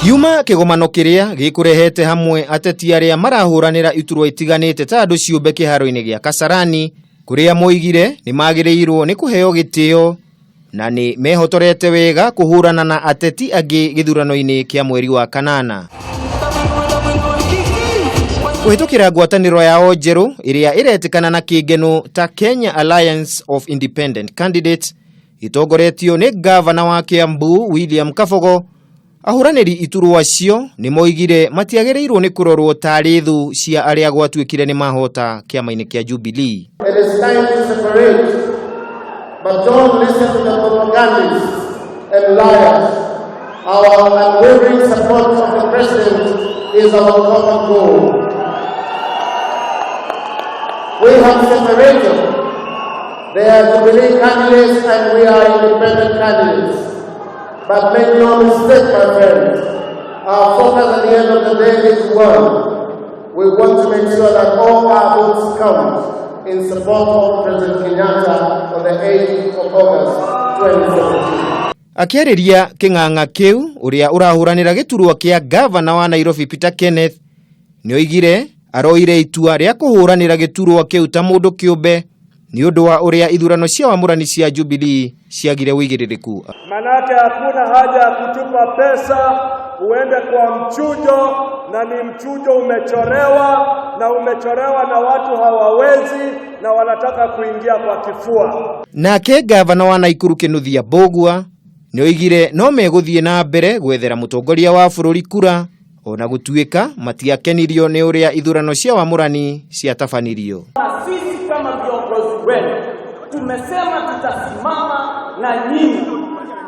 Kiuma kĩgomano kĩrĩa gĩkũrehete hamwe ateti arĩa marahũranĩra iturwa itiganĩte ta andũ ciũmbe kĩharo-inĩ gĩa Kasarani, kũrĩa moigire nĩ magĩrĩirwo nĩ kũheo gĩtĩo na nĩ mehotorete wega kũhũrana na ateti angĩ gĩthurano-inĩ kĩa mweri wa kanana. Kũhĩtũkĩra ngwatanĩro yao njerũ ĩrĩa ĩretĩkana na kĩngeno ta Kenya Alliance of Independent Candidates, ĩtongoretio nĩ ngavana wa Kiambu William Kabogo, ahũranĩri iturwa acio nĩ moigire matiagĩrĩirwo nĩ kũrorwo tarĩ thũ cia arĩa gwatuĩkire nĩ mahota kĩama-inĩ kĩa Jubilee. It is time to separate, but don't listen to the propagandists and liars. Our unwavering support of the president is our common goal. We have separated. They are Jubilee candidates and we are independent candidates. But make no mistake, my friends, our focus at the end of the day is one. We want to make sure that all our votes count in support of President Kenyatta on the 8th of August 2017. Akĩarĩria kĩng'ang'a kĩu, ũrĩa ũrahũranĩra gĩturwa kĩa gavana wa Nairobi Peter Kenneth nĩoigire aroire itua rĩa kũhũranĩra gĩturwa kĩu ta mũndũ kĩũmbe nĩ ũndũ wa ũrĩa ithurano cia wamũrani cia Jubilee ciagire ũigĩrĩrĩku. Manake hakuna haja ya kutupa pesa uende kwa mchujo, na ni mchujo umechorewa na umechorewa na watu hawawezi na wanataka kuingia kwa kifua. Nake gavana wa Naikuru Kinuthia Mbũgua nĩoigire no megũthiĩ na mbere gwethera mũtongoria wa bũrũri kura ona gũtuĩka matiakenirio nĩ ũrĩa ithurano cia wamũrani ciatabanirio. Sisi kama viongozi wenu tumesema tutasimama na nyinyi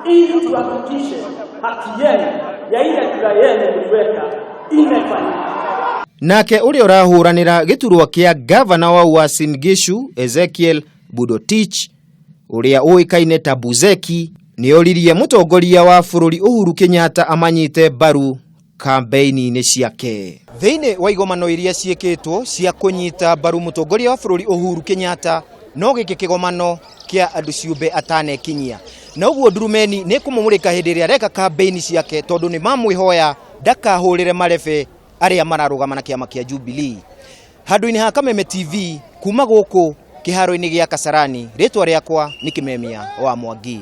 ili tuhakikishe haki yenu ya ile kura yenu mliweka imefanyika. Nake ũrĩa ũrahũranĩra gĩturwa kĩa gavana wa Uasin Gishu Ezekiel Bundotich, ũrĩa ũĩkaine ta Buzeki, nĩoririe mũtongoria wa bũrũri Uhuru Kenyatta amanyite mbaru kambeini-inĩ ciake. Thĩinĩ wa igomano iria ciĩkĩtwo cia kũnyita mbaru mũtongoria wa bũrũri Uhuru Kenyatta, no gĩkĩ kĩgomano kĩa andũ ciũmbe atanekinyia, na ũguo ndurumeni nĩ kũmũmũrĩka hĩndĩ ĩrĩa areka kambeini ciake, tondũ nĩ mamwĩhoya ndakahũrĩre marebe arĩa mararũgama na kĩama kĩa Jubilee. Handũ-inĩ ha Kameme TV kuma gũkũ kĩharo-inĩ gĩa Kasarani, rĩtwa rĩakwa nĩ Kimemia wa Mwangi.